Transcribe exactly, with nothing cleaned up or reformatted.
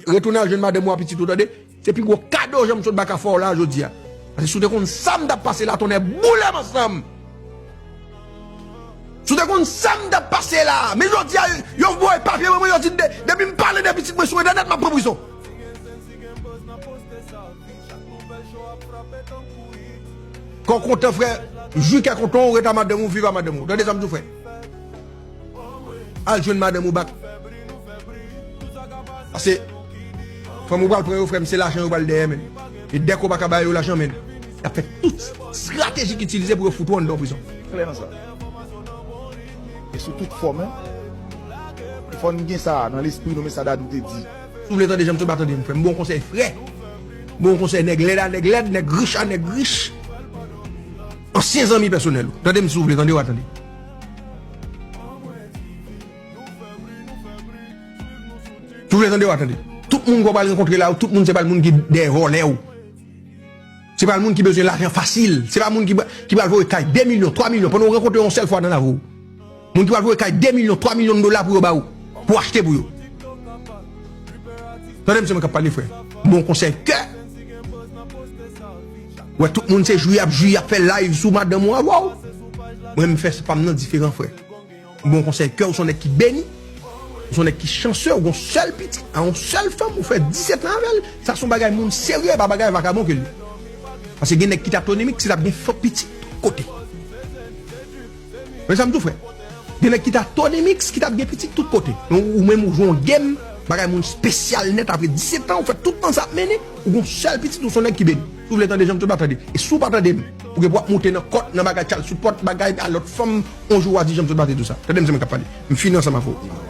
Retounen al jwenn madanm ou a, pitit ou, tande. Se pi gwo kado Jean Claude Baka fè w la jodi a. Paske si w te konn sa m t ap pase la, tonnè boule m ansanm. Si w te konn sa m t ap pase la. Men jodi a, yo voye papye ban mwen, yo di de- depi m pale de pitit mwen sou entènèt, m ap pran prizon. Kè w kontan, frè, jwi kè kontan w, ret a madanm ou, viv a madanm ou. Tande sa m di w, frè. Al jwenn madanm ou back. Paske fanm ou pral pran yo, frè m, se lajan yo pral dèyè, men. E dèk ou pa ka ba yo lajan, men, y ap fè tout estrateji ki itilize pou yo fout ou anndan prizon. Klè nan sa. E sou tout fòm, en. Fò n gen sa nan lespri nou, men sa Dadou te di. Si w vle tande Jean Claude, pa tande m, frè. M ba w konsèy frè. M ba w konsèy nèg lèd a nèg lèd, nèg rich a nèg rich. Ansyen zanmi pèsonèl ou. Tande m si w vle tande, w a tande. Si w vle tande, w a tande. Tout moun ke w pral rankontre la, tout moun se pa l moun ki dèyè vòlè w. Se pa l moun ki bezwen lajan fasil. Se pa moun ki, ki pral voye kay de milyon, twa milyon, pandan w rankontre yon sèl fwa nan lavi w. Moun ki pral voye kay de milyon, twa milyon dola pou yo ba ou, pou w achte pou yo. Tande m, se mwen k ap pale, frè. M ba w konsèy kè. Wè, tout moun se jwi y ap jwi, y ap fè live sou madanm ou a, waw. Mwen, m fè pa m nan diferan, frè. M ba w konsèy kè, ou se yon nèg ki beni. Ou se yon nèg ki chanse, ou gon sèl pitit, a yon sèl fanm, ou fè disèt an avè l. Sa se yon bagay moun serye, e pa bagay vakabon ke l ye. Paske gen nèg ki t ap tonemik, se t ap gen fanm pitit tout kote. Men sa m di w, frè. Gen nèg ki t ap tonemik, ki t ap gen pitit tout kote. Men ou menm ou jwe yon game, bagay moun espesyal nèt, apre disèt an, ou fè tout tan sa ap mennen, ou gon sèl pitit, ou se yon nèg ki beni. Si w vle tande Jean Claude, pa tande. E si w pa tande m, ou gen pou w ap moute nan kòt, nan bagay tchal sou pòt, bagay a lòt fanm, yon jou w a di Jean Claude pa te di w sa. Tande m, se mwen k ap pale. M fini ansanm avè w.